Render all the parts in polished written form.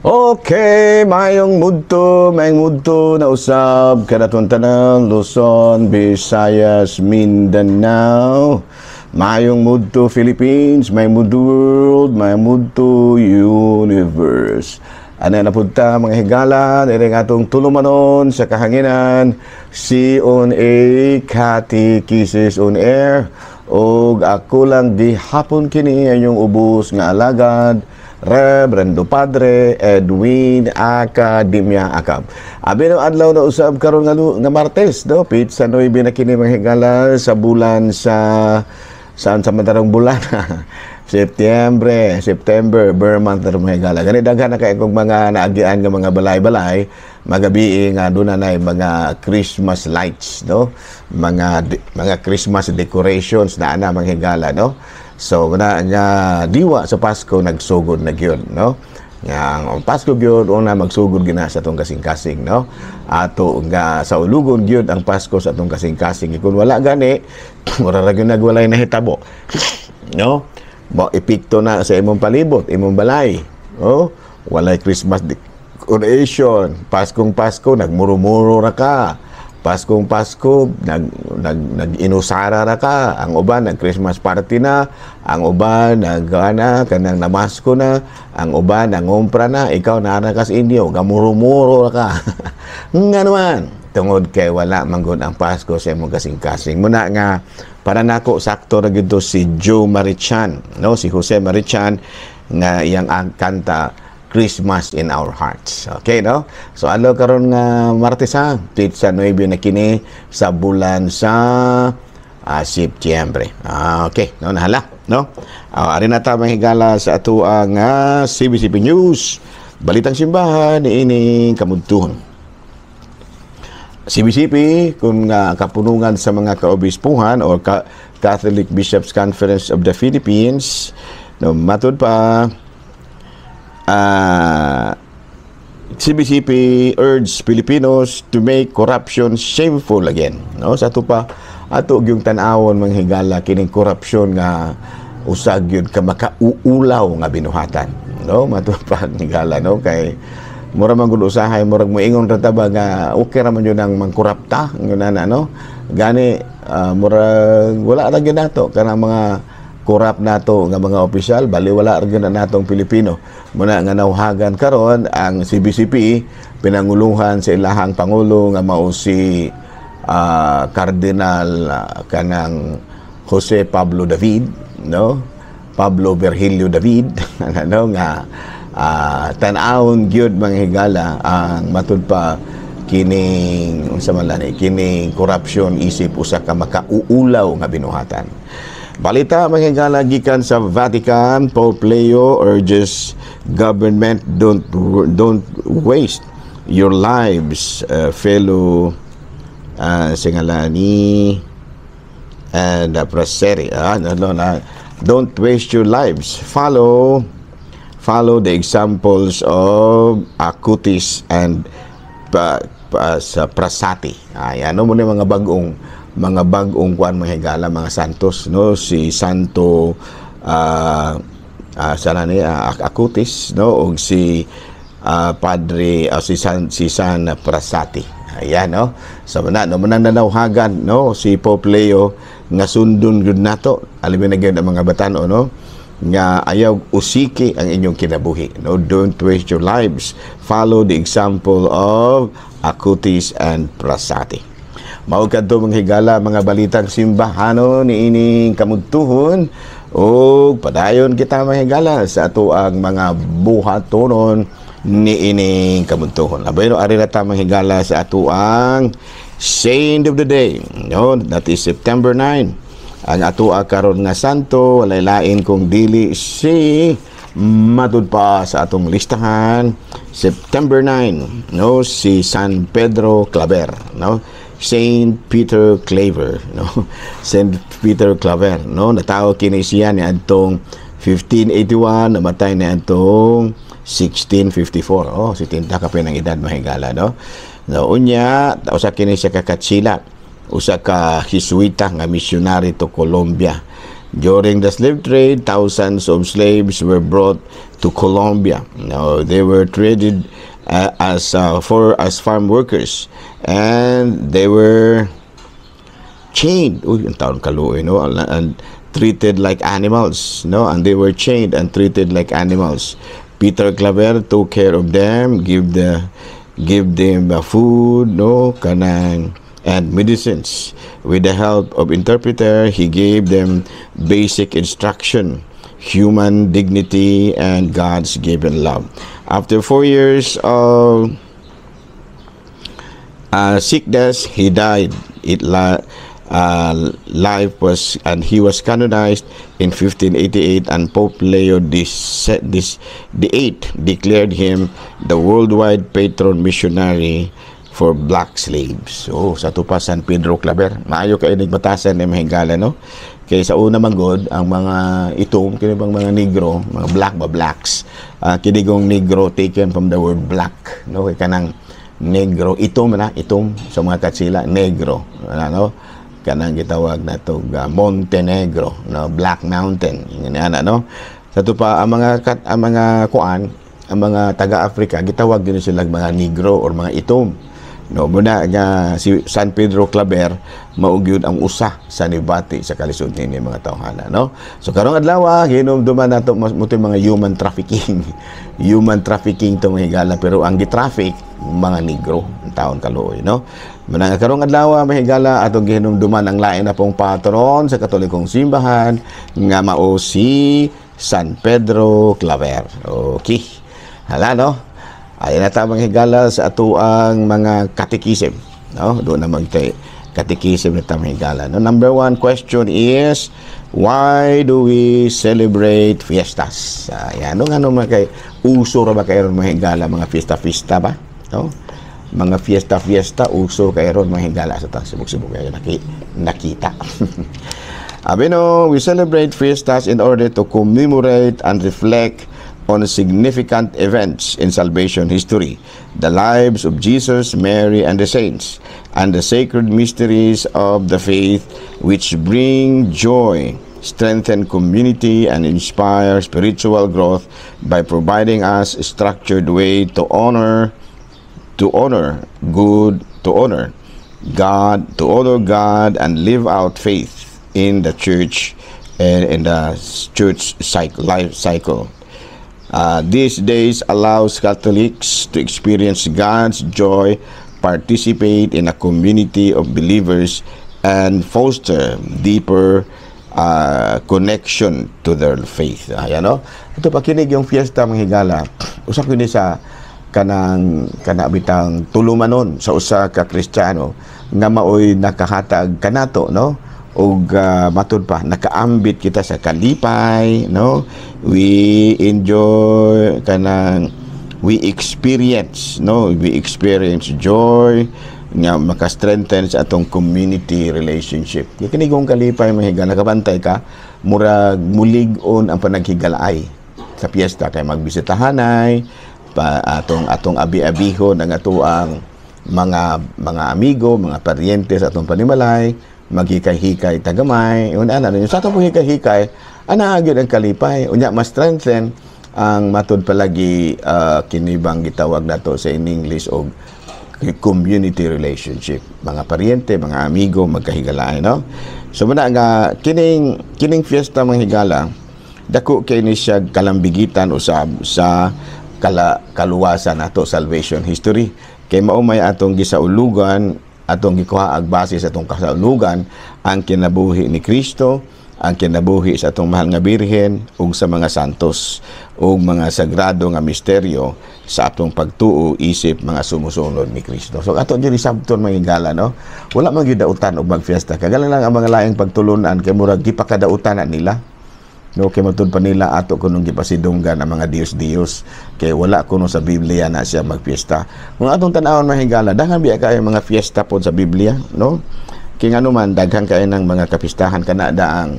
Okay, mayong mudto na usab kanaton tanan, Luzon, Visayas, Mindanao. Mayong mudto Philippines, mayong mudto world, mayong mudto universe. Ano na punta, mga higala, diri atong tulumanon sa kahanginan, si on a Catechesis on Air, og ako lang gihapon kini inyong ubos nga alagad, Reverendo Padre Edwin Academia Acab. Abi no adlaw na usab karon nga, nga Martes, no? Petsa 9 na kini, mga higala, sa bulan sa saan sa matarong bulan, Setyembre, September, ber month na mga higala. Gani daghan na kay kong mga naagian nga mga balay-balay, magabi nga doon na mga Christmas lights, no? Mga Christmas decorations na ana, mga higala, no? So na nga diwa sa Pasko nagsugod na gyud, no? Nga ang Pasko gyud una magsugod gina sa atong kasing-kasing, no? Ato nga sa ulugon gyud ang Pasko sa atong kasing-kasing. Kung wala gani, mura ra gyud nagwalay nahitabo. No? Mo epekto na sa imong palibot, imong balay. Oh, walay Christmas decoration. Paskong Pasko nagmuro-muro ra ka. Paskong Pasko nag nag nag-inusara ra ka. Ang uban nag Christmas party na, ang uban nag ana kanang namasko na, ang uban nangumpra na, ikaw naa ra ka sa inyo, gamuro-muro ra ka. Nga naman, tungod kay wala manggod ang Pasko sa imong kasing-kasing. Muna nga para nako sakto ra gyud si Joe Marichan, no? Si Jose Mari Chan nga iyang ang kanta "Christmas in Our Hearts". Okay, no? So ano karon nga Martes ha, petsa 9 na kini sa bulan sa Setyembre. Okay, no, nahala, no? Ari na ta, mga higala, sa ato ang CBCP News. Balitang simbahan niining kamudtuhon. CBCP kung kapunungan sa mga kaobispuhan or Catholic Bishops Conference of the Philippines, no, matud pa CBCP urge Filipinos to make corruption shameful again, no? Sa ato pa ato gyung tan-awon, mga higala, kining korupsyon nga usa gyud ka makauulaw nga binuhatan, no? Matud pa, higala, no, kay mura man gud usahay murag moingon ra ta ba nga okay ra man yun ang mangkorapta ngun ana, no? Gani murag wala ra gyud nato kanang mga korap nato nga mga opisyal, bali wala ra gyud na natong Pilipino. Muna nga nauhagan karon ang CBCP pinanguluhan sa ilahang pangulo nga mao si Cardinal kanang Jose Pablo David, no, Pablo Virgilio David, ano nga tan-awon gyud, mga higala, ang matud pa kining unsa man lani kining corruption isip usa ka makauulaw nga binuhatan. Balita, mga higala, gikan sa Vatican, Pope Leo urges government don't waste your lives, fellow Singalani and Praseri. No, na, don't waste your lives. Follow the examples of Acutis and pa, sa Prasati. Ay, ano mo ni mga bagong kuan, mga higala, mga santos, no? Si Santo sana ni Acutis, no, og si Padre si San Prasati. Ayan, no? So na no manang nanawhagan, no, si Pope Leo nga sundon gyud nato alimi na gyud ang mga batan-o, no, nga ayaw usiki ang inyong kinabuhi, no? Don't waste your lives. Follow the example of Acutis and Prasati. Mao kadto, mga higala, mga balitang simbahano niining kamudtuhon ug padayon kita, mga higala, sa ato ang mga buhatonon niining kamudtuhon. Abay no, ari na ta, mga higala, sa ato ang Saint of the Day. No, that is September 9. Ang ato karon nga santo walay lain kung dili si matud pa sa atong listahan September 9, no, si San Pedro Claver, no? Saint Peter Claver, no? Saint Peter Claver, no? Natawo kini siya ni adtong 1581, namatay ni adtong 1654. Oh, 70 ka pa ng edad, mahigala, no? No, unya usa kini siya ka katsila, usa ka Jesuita nga missionary to Colombia. During the slave trade, thousands of slaves were brought to Colombia. Now, they were traded as farm workers and they were chained. Uy, ang taon kaluoy, no? And treated like animals, no? And they were chained and treated like animals. Peter Claver took care of them, give them food, no, kanang and medicines. With the help of interpreter, he gave them basic instruction, human dignity, and God's given love. After 4 years of sickness, he died. It la life was and he was canonized in 1588, and Pope Leo this the Eighth declared him the worldwide patron missionary for black slaves. So, sa ato pa San Pedro Claver, maayo kay inig batasan ni mahigala, no? Kay sa una man gud ang mga itom kini bang mga negro, mga black ba, blacks. Kinigong negro taken from the word black, no? Kay kanang negro itom na itom sa mga katsila negro, ano, kanang gitawag na to Montenegro, no, Black Mountain ngani, no? Sa ato pa ang mga kat, ang mga kuan, ang mga taga-Afrika gitawag din sila mga negro or mga itom, no? Muna nga si San Pedro Claver mao gyud ang usa sa nibati sa kalisod nini mga tawhana, no? So karong adlaw hinumduman nato mas mo mga human trafficking. Human trafficking to, mga higala, pero ang gitraffic mga negro, ang taon kaluoy, no? Manang karong adlaw, mga higala, atong gihinumduman ang lain na pong patron sa Katolikong simbahan nga mao si San Pedro Claver. Okay, hala, no? Ayan na ta, mga higala, sa atuang mga katekisim. No? Doon na magtay katekisim na ta, mga higala. No? Number one question is, why do we celebrate fiestas? Ayan. No, nga mga kay, uso ra ba kayo mga higala, mga fiesta-fiesta ba? No? Mga fiesta-fiesta, uso kayo ron, mga higala, sa ta. Sibuk-sibuk kayo nakita. Abi no, we celebrate fiestas in order to commemorate and reflect on significant events in salvation history, the lives of Jesus, Mary, and the saints, and the sacred mysteries of the faith, which bring joy, strengthen community, and inspire spiritual growth by providing us a structured way to honor good to honor God, to honor God and live out faith in the church and in the church cycle, life cycle. These days allows Catholics to experience God's joy, participate in a community of believers, and foster deeper connection to their faith. Ayan, no? Ito pakinig yung fiesta, mga higala. Usa ko ni sa kanang kana bitang tulumanon sa usa ka Kristiyano nga maoy nakahatag kanato, no, ug matud pa nakaambit kita sa kalipay, no? We enjoy kanang we experience, no, we experience joy nga maka-strengthen sa atong community relationship. Kay kini kong kalipay, mga higala, nakabantay ka murag mulig-on ang panaghigalaay sa piyesta kay magbisitahanay pa atong abi-abihon ang atoang mga amigo, mga paryente sa atong panimalay, maghikay-hikay tagamay. Una ana sa atong hikay-hikay, ana gyud ang kalipay. Unya mas strengthen ang matud palagi kinibang gitawag nato sa in English og community relationship. Mga paryente, mga amigo, magkahigalaay, no? So muna nga kining kining fiesta, mga higala, dako kay ni siya kalambigitan usab sa kaluwasan nato, salvation history. Kay mao may atong gisaulugan, atong gikuha ag base sa atong kasaulugan ang kinabuhi ni Kristo, ang kinabuhi sa atong mahal nga Birhen ug sa mga santos ug mga sagrado nga misteryo sa atong pagtuo isip mga sumusunod ni Kristo. So ato diri sabton, mga higala, no? Wala man gyud dautan og magfiesta. Kagala lang ang mga laing pagtulunan kay murag gipakadautan na nila. No, kay matud pa nila ato kunong gipasidunggan ang mga Diyos-Diyos kay wala kuno sa Biblia na siya magfiesta. Kung atong tan-awon, mga higala, daghan biya kayo mga fiesta pod sa Biblia, no? Kay ngano man daghan kayo ng mga kapistahan kana daang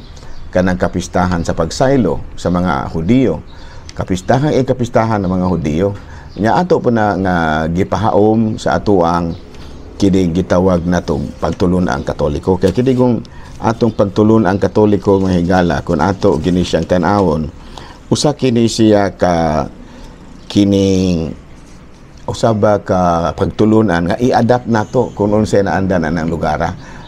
kanang kapistahan sa pagsaylo sa mga Hudiyo. Kapistahan ay kapistahan ng mga Hudiyo. Nya ato po na nga gipahaom sa atoang kining gitawag nato pagtulon ang Katoliko. Kay kini kung atong pagtulun ang Katoliko, mga higala, kung ato gini siyang tan-awon, usa kini siya ka kining usaba ka pagtulunan nga i-adapt nato kung unsay naandan anang lugar,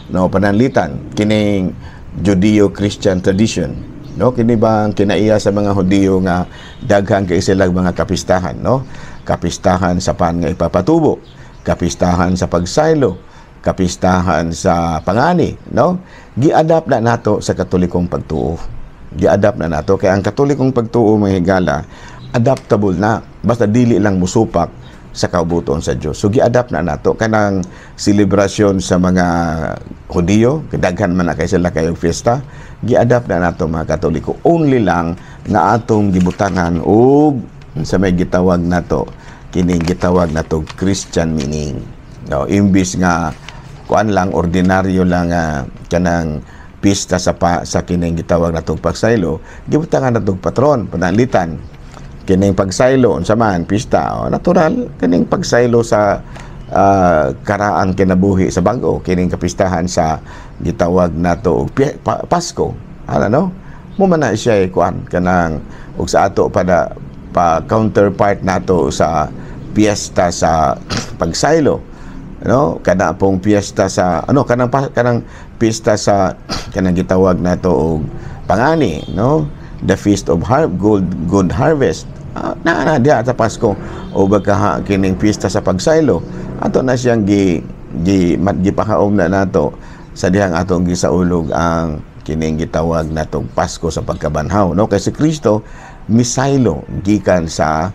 no? Pananglitan kining Judeo-Christian tradition, no? Kini bang kinaiya sa mga Hudiyo nga daghan kay sila mga kapistahan, no? Kapistahan sa pan nga ipapatubo, kapistahan sa pagsaylo, kapistahan sa pangani, no? Gi-adapt na nato sa Katolikong pagtuo. Gi-adapt na nato kay ang Katolikong pagtuo, mga higala, adaptable na basta dili lang musupak sa kaubuton sa Dios. So gi-adapt na nato kanang selebrasyon sa mga Hudiyo, daghan man na kay sila kayong fiesta, gi-adapt na nato mga Katoliko. Only lang nga atong gibutangan og sa may gitawag nato kining gitawag nato Christian meaning. No, imbis nga kuan lang, ordinaryo lang kanang pista sa pa, sa kining gitawag natong pagsaylo, gibutangan natong patron. Pananglitan kining pagsaylo, unsa man pista, oh, natural kining pagsaylo sa karaang kinabuhi sa bag-o, kining kapistahan sa gitawag nato og Pasko, ano, no? Mo man na siya eh, kuan kanang og sa ato pada pa counterpart nato sa piyesta sa pagsaylo, no? Kana pong piyesta sa ano, kanang kanang piyesta sa kanang gitawag nato og pangani, no? The feast of good good harvest, na na diha sa Pasko o baka kining piyesta sa pagsaylo, ato na siyang gi gi gipahaom na nato sa dihang atong gisaulog ang kining gitawag natong Pasko sa pagkabanhaw, no? Kay si Kristo misaylo gikan sa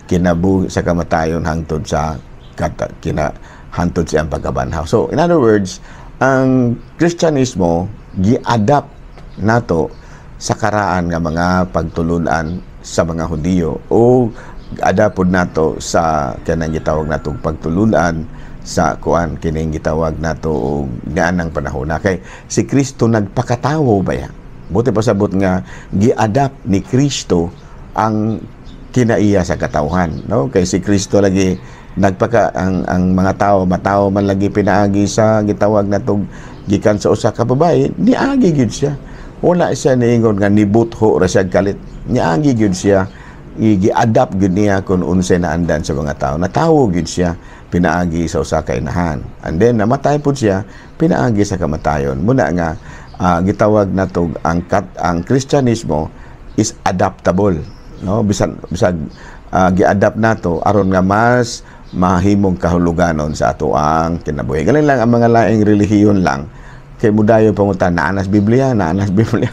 kinabuhi, sa kamatayon, hangtod sa kata, kina hangtod siyang pagkabanhaw. So in other words, ang Kristyanismo gi-adapt nato sa karaan nga mga pagtulunan sa mga Hudiyo o adapt pod nato sa kanang gitawag natong pagtulunan sa kuan, kining gitawag nato og nianang panahon na, kay si Kristo nagpakatawo baya. Buti pasabot nga gi-adapt ni Kristo ang kinaiya sa katawhan, no? Kay si Kristo lagi nagpaka ang mga tao matao man lagi pinaagi sa gitawag natong gikan sa usa ka babae, niagi gyud siya. Wala siya niingon nga nibutho ra siya kalit. Niagi gyud siya, gi-adapt gyud niya kung unsay naandan sa mga tao. Natawo gyud siya pinaagi sa usa ka inahan, and then namatay pud siya pinaagi sa kamatayon. Muna nga gitawag nato ang Kristyanismo is adaptable, no? Bisan bisag gi-adapt nato aron nga mas mahimong kahuluganon sa ato ang kinabuhi. Galing lang ang mga laing relihiyon lang kay mudayo pangutan, "Naanas Biblia, naanas Biblia."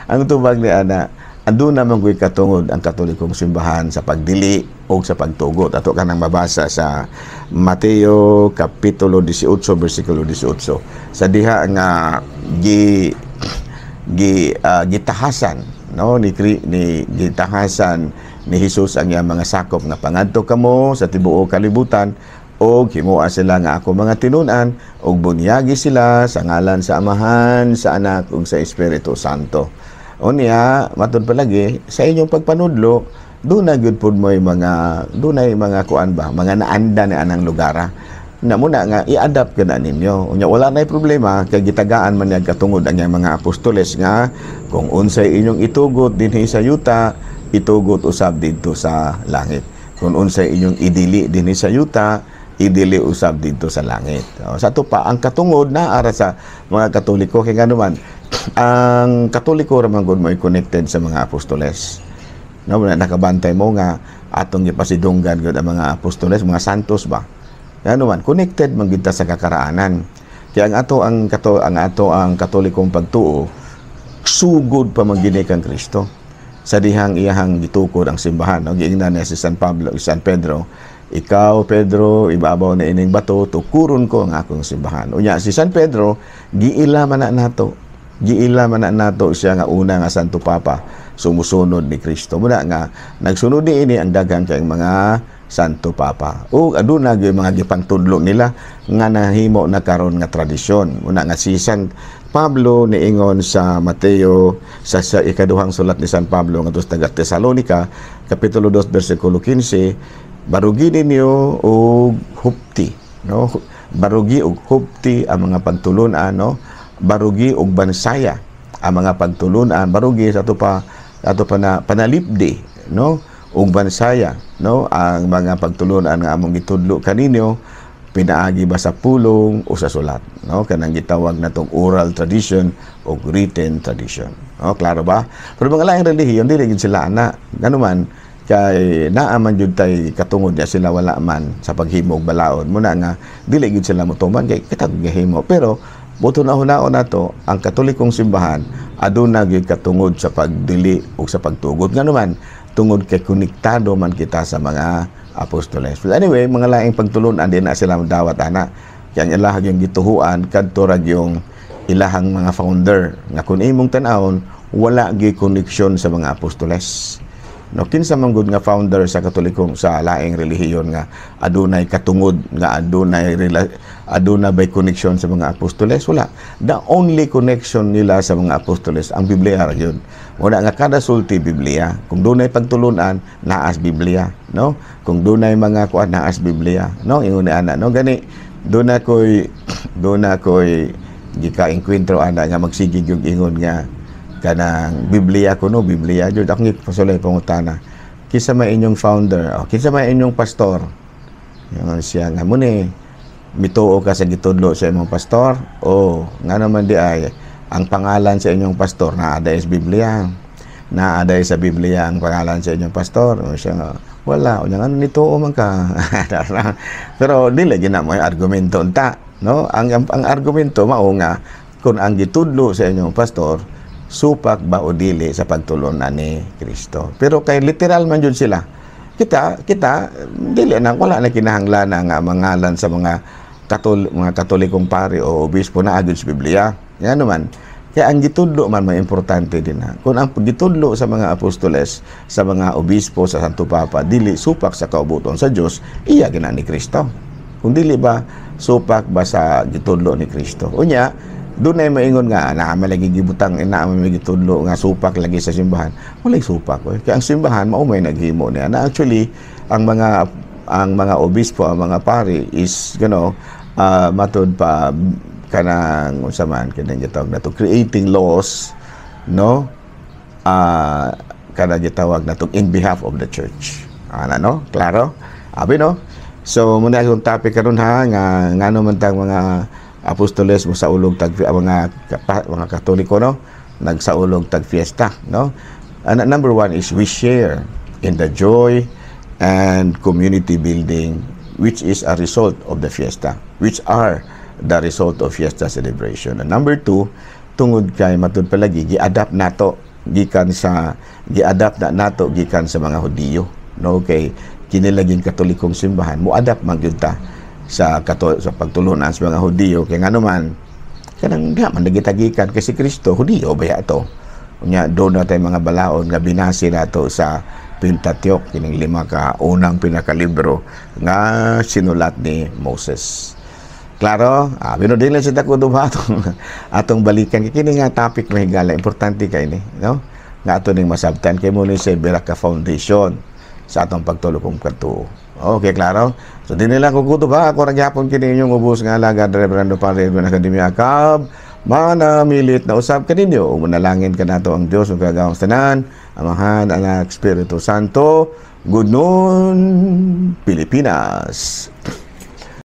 Ang tubag ni ana, anduna man ko'y katungod ang Katolikong simbahan sa pagdili o sa pagtugot. Ato kanang mabasa sa Mateo kapitulo 18 bersikulo 18. Sa diha nga gi gi gitahasan, no, ni gitahasan ni Jesus ang iyang mga sakop nga pangadto kamo sa tibuok kalibutan og himoa sila nga ako mga tinun-an og bunyagi sila sa ngalan sa Amahan, sa Anak ug sa Espiritu Santo. Unya, matud palagi sa inyong pagpanudlo, doon gyud pud mo'y mga dunay mga kuan ba, mga naanda ni anang lugar na muna nga i-adapt ka na ninyo. Unya wala na problema kay gitagaan man niya katungod ang iyang mga apostoles nga kung unsay inyong itugot dinhi sa yuta, itugot usab didto sa langit. Kung unsay inyong idili dinhi sa yuta, idili usab didto sa langit. O, sa ato pa ang katungod na ara sa mga Katoliko, kay ngano man ang Katoliko ra man gud mo'y connected sa mga apostoles. No, nakabantay mo nga atong gipasidunggan gud ang mga apostoles, mga santos ba? Ngano man connected man gid ta sa kakaraanan. Kaya ang ato ang Katolikong pagtuo sugod pa man gini kang Kristo. Sa dihang iyahang gitukod ang simbahan, no? Giingnan niya si San Pablo, si San Pedro, "Ikaw Pedro, ibabaw na ining bato tukuron ko ang akong simbahan." Unya si San Pedro giila man na nato. Giila man na nato siya nga una nga Santo Papa sumusunod ni Kristo. Muna nga nagsunod ni ini ang daghan kay mga Santo Papa. O aduna gyud mga gipangtudlo nila nga nahimo na karon nga tradisyon. Muna nga si San Pablo niingon sa Mateo, sa ikaduhang sulat ni San Pablo ngadto sa taga Tesalonica, kapitulo 2 bersikulo 15, barugi ninyo og hupti, no? Barugi og hupti ang mga pagtulun-an, no? Barugi og bansaya ang mga pagtulunan, barugi sa ato pa na panalipdi, no, ug bansaya, no, ang mga pagtulunan nga among gitudlo kaninyo pinaagi ba sa pulong o sa sulat, no, kanang gitawag natong oral tradition o written tradition, no? Klaro ba? Pero mga laing relihiyon, dili gid sila ana. Nganuman kay naa man jud tay katungod niya, sila wala man sa paghimo og balaod muna nga dili gid sila motuman kay kita gihimo. Pero buto na hunaon nato, ang Katolikong simbahan aduna gyud katungod sa pagdili ug sa pagtugot, nganuman tungod kay konektado man kita sa mga apostoles. But anyway, mga laing pagtulunan, di na sila dawat ana. Kaya ang ilahang yung gituhuan kadto ra yung ilahang mga founder nga kung imong tan-awon, wala gyud koneksyon sa mga apostoles. No, kinsa man gud nga founder sa Katolikong, sa laing relihiyon nga adunay katungod nga adunay aduna bay koneksyon sa mga apostoles? Wala. The only connection nila sa mga apostoles, ang Biblia ra gyud. Wala nga kada sulti, Biblia. Kung dunay pagtulunan, naas Biblia, no? Kung dunay mga kuan, naas Biblia, no? Ingon ni ana, no? Gani duna koy gika-engkwentro ana nga magsige gyud ingon nga kanang Biblia kuno, Biblia jud. Akong gipasulay, pangutana, "Kinsa may inyong founder o kinsa may inyong pastor?" Ingon siya nga muni mituo ka sa gitudlo sa imong pastor o nga naman di ay ang pangalan sa inyong pastor naa sa Biblia? Naa sa Biblia ang pangalan sa inyong pastor?" O siya nga, "Wala." O ano nituo man ka? Pero dili gina mo argumento unta, no? Ang argumento mao nga kung ang gitudlo sa inyong pastor supak ba o dili sa pagtulunan ni Kristo. Pero kay literal man jud sila. Kita kita dili na, wala na kinahanglan nga mangalan sa mga Katolikong pari o obispo na agad sa Biblia. Yan naman. Kaya ang gitudlo man may importante din na. Kung ang gitudlo sa mga apostoles, sa mga obispo, sa Santo Papa, dili supak sa kaubuton sa Dios, iya gina ni Kristo. Kung dili ba supak ba sa gitudlo ni Kristo. Unya, doon ay maingon nga naa man lagi gibutang, naa man may gitudlo nga supak lagi sa simbahan. Walay supak oy. Kaya ang simbahan mao may naghimo niya. Na actually ang mga obispo, ang mga pari is matud pa kanang unsa man kanang gitawag nato, creating laws, no, kanang gitawag nato in behalf of the church ana, no? Klaro abi, no? So muna akong topic karon ha, nga ngano man tang mga apostoles mo saulog tag mga Katoliko, no, nagsaulog tag fiesta, no? And number one is we share in the joy and community building which is a result of the fiesta, which are the result of fiesta celebration. And number two, tungod kay matud palagi giadapt na nato gikan sa mga Hudiyo, no? Kay kini laging Katolikong simbahan mo adapt man gyud ta sa pagtulunan sa mga Hudiyo, kay ngano man kanang di man nagitagikan kay si Kristo Hudiyo ba to. Unya doon na tayo mga balaod nga binase nato sa Pentateuch, kining lima ka unang pinakalibro nga sinulat ni Moses. Klaro? Ah, binudin lang sa dako atong atong balikan kay kini nga topic mahigala, importante kay ni, no? Nga ato ning masabtan kay mo ni sa Beraka Foundation sa atong pagtulo kung katuo. Okay, klaro? So, di nila kukuto ba? Ako gyapon kini inyong ubos nga alagad, Reverendo Padre Edwin Academia Acab. Manamilit na usab kaninyo. Ug manalangin kanato ang Diyos ug kagawang tanan, Amahan, Anak, Espiritu Santo. Good noon, Pilipinas.